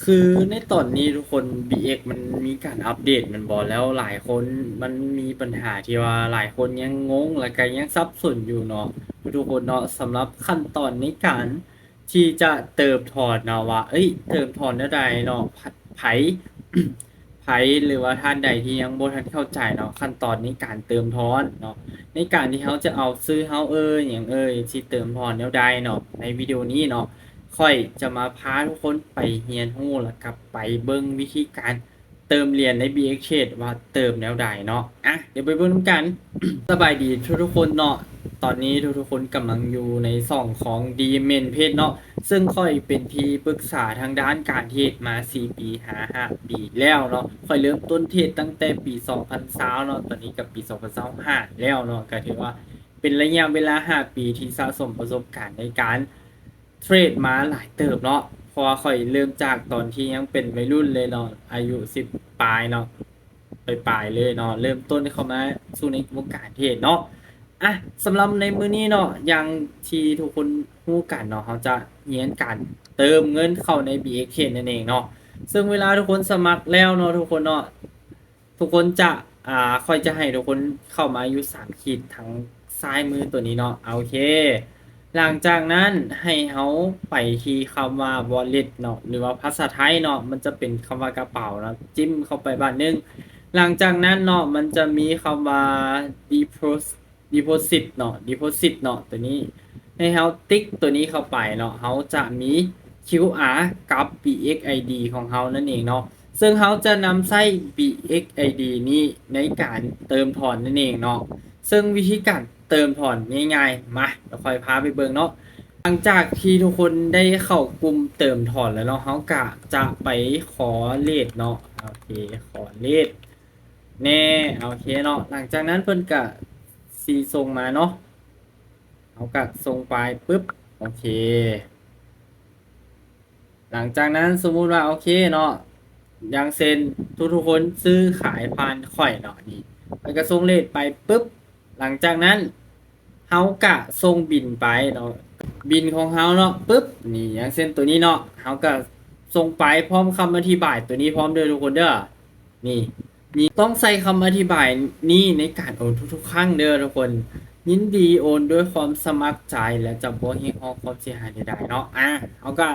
ຄືໃນຕອນນີ້ທຸກຄົນ ບີເອັກມັນມີການອັບເດດແມ່ນບໍ່? ແລ້ວຫຼາຍຄົນ ມັນມີບັນຫາທີ່ວ່າຫຼາຍຄົນຍັງງົງ ແລ້ວກະຍັງສັບສົນຢູ່ເນາະ ທຸກຄົນເນາະ ສຳລັບຂັ້ນຕອນໃນການທີ່ຈະເຕີມຖອນເນາະ ວ່າ ເອີຍ ເຕີມຖອນແນວໃດເນາະ ໃຜ ໃຜ ຫຼືວ່າທ່ານໃດທີ່ຍັງບໍ່ທັນເຂົ້າໃຈເນາະ ຂັ້ນຕອນໃນການເຕີມຖອນເນາະ ໃນການທີ່ເຮົາຈະເອົາຊື່ເຮົາເອີຍ ຫຍັງເອີຍ ຊິເຕີມຖອນແນວໃດເນາະ ໃນວິດີໂອນີ້ເນາະ ຂ້ອຍຈະມາພາທຸກຄົນໄປຮຽນຮູ້ ແລ້ວກໍໄປເບິ່ງວິທີການເຕີມຫຼຽນໃນ ບີເອັກ Trade ວ່າເຕີມແນວໃດເນາະ. ອ່ະ ດຽວໄປເບິ່ງນຳກັນ. ສະບາຍດີທຸກໆຄົນເນາະ, ຕອນນີ້ທຸກໆຄົນກຳລັງຢູ່ໃນຊ່ອງຂອງ Demon Page ເນາະ, ເຊິ່ງຂ້ອຍເປັນທີ່ປຶກສາທາງດ້ານການເທຣດມາສີ່ປີ ຫາ ຫ້າປີແລ້ວເນາະ. ຂ້ອຍເລີ່ມຕົ້ນເທຣດຕັ້ງແຕ່ປີສອງພັນຊາວເນາະ, ຕອນນີ້ກໍປີສອງພັນຊາວຫ້າແລ້ວເນາະ, ກໍຖືວ່າເປັນໄລຍະເວລາຫ້າປີທີ່ສະສົມປະສົບການໃນການ ເທຣດມາຫຼາຍເຕີບເນາະ, ເພາະວ່າຂ້ອຍເລີ່ມຈາກຕອນທີ່ຍັງເປັນໄວລຸ້ນເລີຍເນາະ, ອາຍຸສິບປາຍເນາະ, ປາຍໆເລີຍເນາະ, ເລີ່ມຕົ້ນເຂົ້າມາສູ່ໃນວົງການເທຣດເນາະ. ອ່ະ ສຳລັບໃນມື້ນີ້ເນາະ, ຢ່າງທີ່ທຸກຄົນຮູ້ກັນເນາະ, ເຮົາຈະຮຽນການເຕີມເງິນເຂົ້າໃນ ບີເອັກ Trade ນັ້ນເອງເນາະ. ເຊິ່ງເວລາທຸກຄົນສະໝັກແລ້ວເນາະ ທຸກຄົນເນາະ, ທຸກຄົນຈະ ອ່າ ຂ້ອຍຈະໃຫ້ທຸກຄົນເຂົ້າມາຢູ່ສາມຂີດທາງຊ້າຍມືຕົວນີ້ເນາະ. ໂອເຄ ຫຼັງຈາກນັ້ນໃຫ້ເຮົາໄປທີ່ຄຳວ່າ Wallet ເນາະ ຫຼືວ່າພາສາໄທເນາະ ມັນຈະເປັນຄຳວ່າກະເປົາເນາະ, ຈິ້ມເຂົ້າໄປບາດໜຶ່ງ. ຫຼັງຈາກນັ້ນເນາະ ມັນຈະມີຄຳວ່າ Depo- Deposit ເນາະ, Deposit ເນາະ ຕົວນີ້ ໃຫ້ເຮົາຕິກຕົວນີ້ເຂົ້າໄປເນາະ, ເຮົາຈະມີ ຄິວອາ ກັບ ບີເອັກ ໄອດີ ຂອງເຮົານັ້ນເອງເນາະ, ເຊິ່ງເຮົາຈະນຳໃຊ້ ບີເອັກ ໄອດີ ນີ້ໃນການເຕີມຖອນນັ້ນເອງເນາະ. ເຊິ່ງວິທີການເຕີມຖອນງ່າຍໆ ມາ ດຽວຂ້ອຍພາໄປເບິ່ງເນາະ. ຫຼັງຈາກທີ່ທຸກຄົນໄດ້ເຂົ້າກຸ່ມເຕີມຖອນແລ້ວເນາະ, ເຮົາກະຈະໄປຂໍເລດເນາະ. ໂອເຄ ຂໍເລດແນ່. ໂອເຄເນາະ, ຫຼັງຈາກນັ້ນເພິ່ນກະຊິສົ່ງມາເນາະ, ເຮົາກະສົ່ງໄປປຶບ. ໂອເຄ ຫຼັງຈາກນັ້ນສົມມຸດວ່າ ໂອເຄເນາະ, ຢ່າງເຊັ່ນ ທຸກໆຄົນຊື້ຂາຍຜ່ານຂ້ອຍເນາະ, ນີ້ ຂ້ອຍກໍສົ່ງເລດໄປປຶບ. ຫຼັງຈາກນັ້ນເຮົາກະສົ່ງບິນໄປເນາະ, ບິນຂອງເຮົາເນາະ ປຶບ. ນີ້ ຢ່າງເຊັ່ນຕົວນີ້ເນາະ, ເຮົາກະສົ່ງໄປພ້ອມຄຳອະທິບາຍຕົວນີ້ພ້ອມເດີທຸກຄົນເດີ. ນີ້ ນີ້ຕ້ອງໃສ່ຄຳອະທິບາຍນີ້ໃນການໂອນທຸກໆຄັ້ງເດີທຸກຄົນ. ຍິນດີໂອນດ້ວຍຄວາມສະໝັກໃຈ ແລະ ຈະບໍ່ຮຽກຮ້ອງຄວາມເສຍຫາຍໃດໆເນາະ. ອ່າ ເຮົາກະ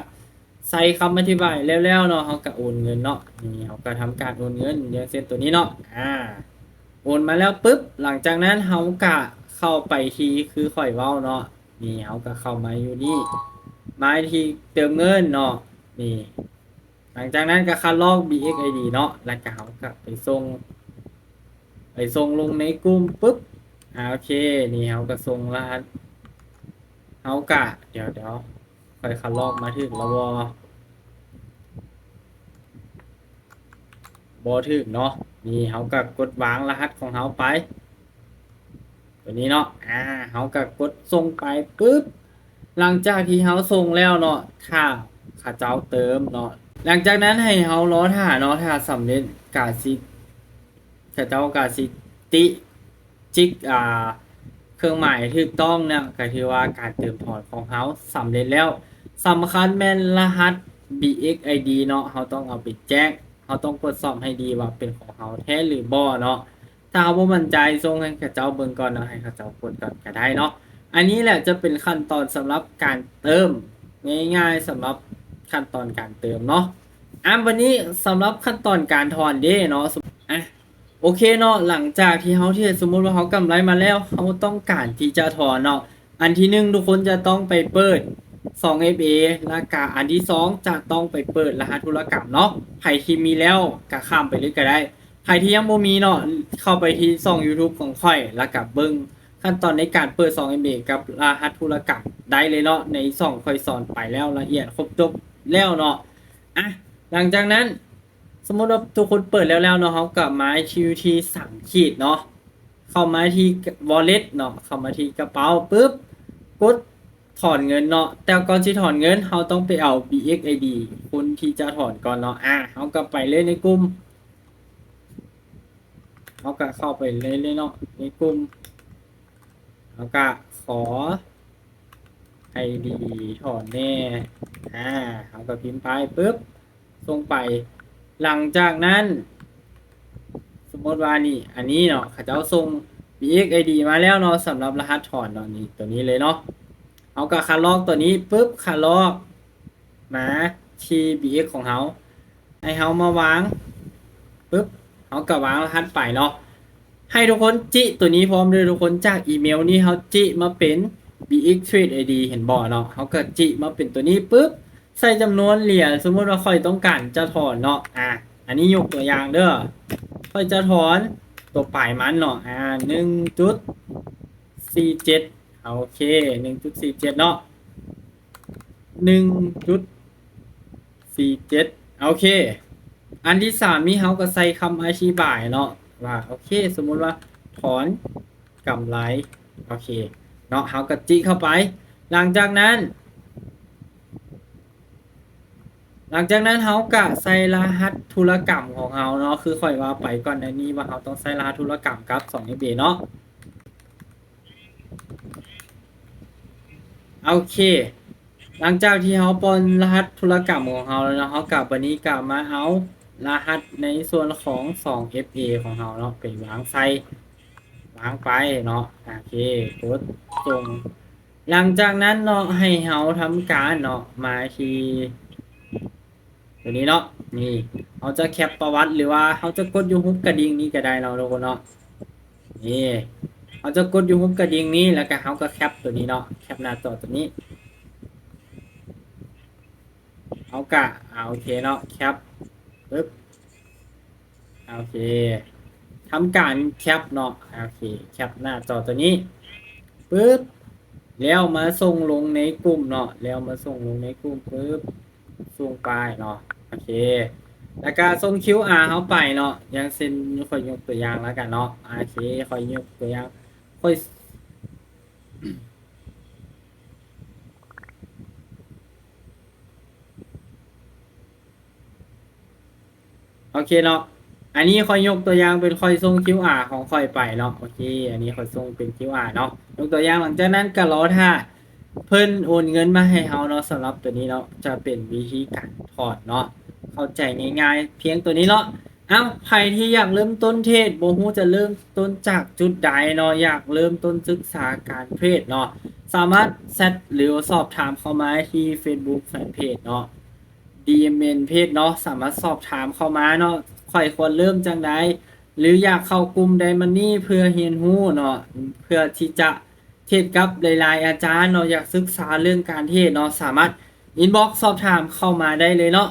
ໃສ່ຄຳອະທິບາຍແລ້ວໆເນາະ, ເຮົາກະໂອນເງິນເນາະ. ນີ້ ເຮົາກະທຳການໂອນເງິນ ຢ່າງເຊັ່ນຕົວນີ້ເນາະ. ອ່າ ໂອນມາແລ້ວປຶບ, ຫຼັງຈາກນັ້ນເຮົາກະເຂົ້າໄປທີ່ ຄືຂ້ອຍເວົ້າເນາະ. ນີ້ ເຮົາກະເຂົ້າມາຢູ່ນີ້, ມາທີ່ເຕີມເງິນເນາະ. ນີ້ ຫຼັງຈາກນັ້ນກໍຄັດລອກ ບີເອັກ ໄອດີ ເນາະ, ແລ້ວກໍເຮົາກໍໄປສົ່ງ ໄປສົ່ງລົງໃນກຸ່ມປຶບ. ອາ ໂອເຄ ນີ້ເຮົາກໍສົ່ງລະຫັດ, ເຮົາກະ ດຽວ ດຽວ ຂ້ອຍຄັດລອກມາຖືກແລ້ວບໍ່? ບໍ່ຖືກເນາະ. ນີ້ເຮົາກໍກົດວາງລະຫັດຂອງເຮົາໄປ. ຕົວນີ້ເນາະ ອາ ເຮົາກໍກົດສົ່ງໄປປຶບ, ຫຼັງຈາກທີ່ເຮົາສົ່ງແລ້ວເນາະ ຖ້າເຂົາເຈົ້າເຕີມເນາະ, ຫຼັງຈາກນັ້ນໃຫ້ເຮົາລໍຖ້າເນາະ, ຖ້າສຳເລັດກະຊິ ເຂົາເຈົ້າກະຊິຕິກ ອາ ເຄື່ອງໝາຍຖືກຕ້ອງເນາະ, ກໍຖືວ່າການເຕີມຖອນຂອງເຮົາສຳເລັດແລ້ວ. ສຳຄັນແມ່ນລະຫັດ ບີເອັກ ໄອດີ ເນາະ, ເຮົາຕ້ອງເອົາໄປແຈ້ງ, ເຮົາຕ້ອງກວດສອບໃຫ້ດີວ່າເປັນຂອງເຮົາແທ້ຫຼືບໍ່ເນາະ. ຖ້າເຮົາບໍ່ໝັ້ນໃຈ ສົ່ງໃຫ້ເຂົາເຈົ້າເບິ່ງກ່ອນເນາະ, ໃຫ້ເຂົາເຈົ້າກົດກ່ອນກໍໄດ້ເນາະ. ອັນນີ້ແຫຼະຈະເປັນຂັ້ນຕອນສຳລັບການເຕີມ, ງ່າຍໆ ສຳລັບຂັ້ນຕອນການເຕີມເນາະ. ອາ ບັດນີ້ສຳລັບຂັ້ນຕອນການຖອນເດ້ເນາະ. ອາ ໂອເຄເນາະ, ຫຼັງຈາກທີ່ເຮົາເທຣດ ສົມມຸດວ່າເຮົາກຳໄລມາແລ້ວ, ເຮົາຕ້ອງການທີ່ຈະຖອນເນາະ. ອັນທີໜຶ່ງ ທຸກຄົນຈະຕ້ອງໄປເປີດ ສອງ ເອັຟ ເອ ແລ້ວກະອັນທີສອງ ຈະຕ້ອງໄປເປີດລະຫັດທຸລະກຳເນາະ. ໃຜທີ່ມີແລ້ວກະຂ້າມໄປເລີຍກະໄດ້. ໃຜທີ່ຍັງບໍ່ມີເນາະ, ເຂົ້າໄປທີ່ຊ່ອງ YouTube ຂອງຂ້ອຍ ແລ້ວກະເບິ່ງຂັ້ນຕອນໃນການເປີດ ສອງ ເອັຟ ເອ ກັບລະຫັດທຸລະກຳໄດ້ເລີຍເນາະ. ໃນຊ່ອງຂ້ອຍສອນໄປແລ້ວ ລະອຽດຄົບຈົບແລ້ວເນາະ. ອາ ຫຼັງຈາກນັ້ນ ສົມມຸດວ່າທຸກຄົນເປີດແລ້ວໆເນາະ, ເຮົາກໍມາທີ່ ທີ່ສາມຂີດເນາະ, ເຂົ້າມາທີ່ Wallet ເນາະ, ເຂົ້າມາທີ່ກະເປົາປຶບ, ກົດຖອນເງິນເນາະ. ແຕ່ກ່ອນຊິຖອນເງິນ ເຮົາຕ້ອງໄປເອົາ ບີເອັກ ໄອດີ ຄົນທີ່ຈະຖອນກ່ອນເນາະ. ອາ ເຮົາກໍໄປເລີຍໃນກຸ່ມ, ເຮົາກໍເຂົ້າໄປເລີຍເນາະ ໃນກຸ່ມ. ເຮົາກະຂໍໄອດີຖອນແດ່. ອາ ເຮົາກະພິມໄປປຶບ, ສົ່ງໄປ. ຫຼັງຈາກນັ້ນ ສົມມຸດວ່ານີ້ ອັນນີ້ເນາະ ເຂົາເຈົ້າສົ່ງ ບີເອັກ ໄອດີ ມາແລ້ວເນາະ ສຳລັບລະຫັດຖອນເນາະ ນີ້ ໂຕນີ້ເລີຍເນາະ. ເຮົາກໍຄັດລອກໂຕນີ້ປຶບ ຄັດລອກມາທີ່ ບີເອັກ ຂອງເຮົາ ໃຫ້ເຮົາມາວາງປຶບ ເຮົາກໍວາງລະຫັດໄປເນາະ. ໃຫ້ທຸກຄົນຈິໂຕນີ້ພ້ອມເດີທຸກຄົນ ຈາກອີເມວນີ້ເຮົາຈິມາເປັນ ບີເອັກ ເທຣດ ໄອດີ ເຫັນບໍ່ເນາະ. ເຮົາກໍຈິມາເປັນໂຕນີ້ປຶບ ໃສ່ຈຳນວນຫຼຽນ ສົມມຸດວ່າຂ້ອຍຕ້ອງການຈະຖອນເນາະ ອາ ອັນນີ້ຍົກຕົວຢ່າງເດີ ຂ້ອຍຈະຖອນຕົວປາຍມັນເນາະ ອາ ໜຶ່ງຈຸດສີ່ເຈັດ ໂອເຄ ໜຶ່ງຈຸດສີ່ເຈັດເນາະ ໜຶ່ງຈຸດສີ່ເຈັດ ໂອເຄ. ອັນທີສາມນີ້ເຮົາກໍໃສ່ຄຳອະທິບາຍເນາະ ວ່າ ໂອເຄ ສົມມຸດວ່າຖອນກຳໄລ ໂອເຄເນາະ ເຮົາກໍຈິເຂົ້າໄປ. ຫຼັງຈາກນັ້ນ ຫຼັງຈາກນັ້ນເຮົາກະໃສ່ລະຫັດທຸລະກຳຂອງເຮົາເນາະ ຄືຂ້ອຍວ່າໄປກ່ອນໜ້ານີ້ວ່າເຮົາຕ້ອງໃສ່ລະຫັດທຸລະກຳກັບ ສອງເອັຟເອ ເນາະ ໂອເຄ. ຫຼັງຈາກທີ່ເຮົາປ້ອນລະຫັດທຸລະກຳຂອງເຮົາແລ້ວເນາະ ເຮົາກະ ບາດນີ້ກະມາເອົາລະຫັດໃນສ່ວນຂອງ ສອງເອັຟເອ ຂອງເຮົາເນາະ ໄປວາງໃສ່ ວາງໄປເນາະ ໂອເຄ ກົດສົ່ງ. ຫຼັງຈາກນັ້ນເນາະ ໃຫ້ເຮົາທຳການເນາະ ມາທີ່ຕົວນີ້ເນາະ ນີ້ ເຮົາຈະແຄັບປະຫວັດ ຫຼືວ່າເຮົາຈະກົດຢູ່ຮູບກະດິ່ງນີ້ກໍໄດ້ເນາະທຸກຄົນເນາະ. ນີ້ ເຮົາຈະກົດຢູ່ຮູບກະດິ່ງນີ້ ແລ້ວກໍເຮົາກໍແຄັບຕົວນີ້ເນາະ ແຄັບໜ້າຈໍຕົວນີ້ ເຮົາກະ ອາ ໂອເຄເນາະ ແຄັບປຶບ ໂອເຄ ທຳການແຄັບເນາະ ໂອເຄ ແຄັບໜ້າຈໍຕົວນີ້ປຶບ ແລ້ວມາສົ່ງລົງໃນກຸ່ມເນາະ ແລ້ວມາສົ່ງລົງໃນກຸ່ມປຶບ ສົ່ງໄປເນາະ ໂອເຄ ແລ້ວກະສົ່ງຄິວອາເຮົາໄປເນາະ ຢ່າງເຊັ່ນ ຂ້ອຍຍົກຕົວຢ່າງແລ້ວກັນເນາະ ໂອເຄ ຂ້ອຍຍົກຕົວຢ່າງ ຂ້ອຍ ໂອເຄເນາະ ອັນນີ້ຂ້ອຍຍົກຕົວຢ່າງເປັນຂ້ອຍສົ່ງຄິວອາຂອງຂ້ອຍໄປເນາະ ໂອເຄ ອັນນີ້ຂ້ອຍສົ່ງເປັນຄິວອາເນາະ ຍົກຕົວຢ່າງ ຫຼັງຈາກນັ້ນກໍລໍຖ້າເພິ່ນໂອນເງິນມາໃຫ້ເຮົາເນາະ ສຳລັບຕົວນີ້ເນາະ ຈະເປັນວິທີການຖອນເນາະ ເຂົ້າໃຈງ່າຍໆ ພຽງຕົວນີ້ເນາະ. ອ້າວ ໃຜທີ່ຢາກເລີ່ມຕົ້ນເທຣດ ບໍ່ຮູ້ຈະເລີ່ມຕົ້ນຈາກຈຸດໃດເນາະ ຢາກເລີ່ມຕົ້ນສຶກສາການເທຣດເນາະ ສາມາດແຊັດ ຫຼື ສອບຖາມເຂົ້າມາທີ່ Facebook Fanpage ເນາະ ດີເອັມເອັນ Page ເນາະ ສາມາດສອບຖາມເຂົ້າມາເນາະ ຂ້ອຍຄວນເລີ່ມຈັ່ງໃດ ຫຼື ຢາກເຂົ້າກຸ່ມ Diamond Money ເພື່ອຮຽນຮູ້ເນາະ ເພື່ອທີ່ຈະເທຣດກັບຫຼາຍໆອາຈານເນາະ ຢາກສຶກສາເລື່ອງການເທຣດເນາະ ສາມາດ inbox ສອບຖາມເຂົ້າມາໄດ້ເລີຍເນາະ.